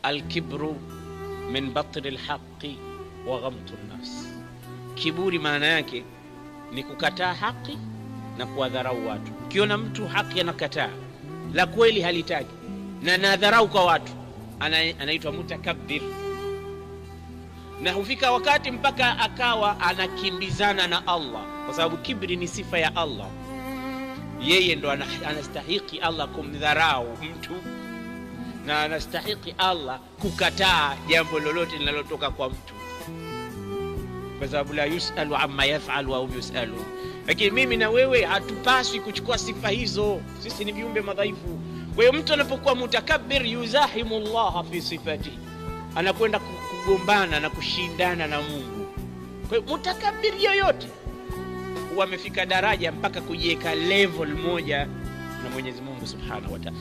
Alkibru min batri lhaqi wa ghamtu nafs, kiburi maana yake ni kukataa haki na kuwadharau watu. Ukiona mtu haki anakataa, la kweli halitaki na nadharau kwa watu, anaitwa mutakabbir, na hufika wakati mpaka akawa anakimbizana na Allah, kwa sababu kibri ni sifa ya Allah. Yeye ndo anastahiki Allah kumdharau mtu na anastahiki Allah kukataa jambo lolote linalotoka kwa mtu, kwa sababu la yusalu amma yafalu wa hum yusalun. Lakini mimi na wewe hatupaswi kuchukua sifa hizo, sisi ni viumbe madhaifu. Kwa hiyo mtu anapokuwa mutakabbir, yuzahimu llaha fi sifatihi, anakwenda kugombana na kushindana na Mungu. Kwa hiyo mutakabbir yoyote huwa amefika daraja mpaka kujiweka level moja na Mwenyezi Mungu Subhanahu wa Ta'ala.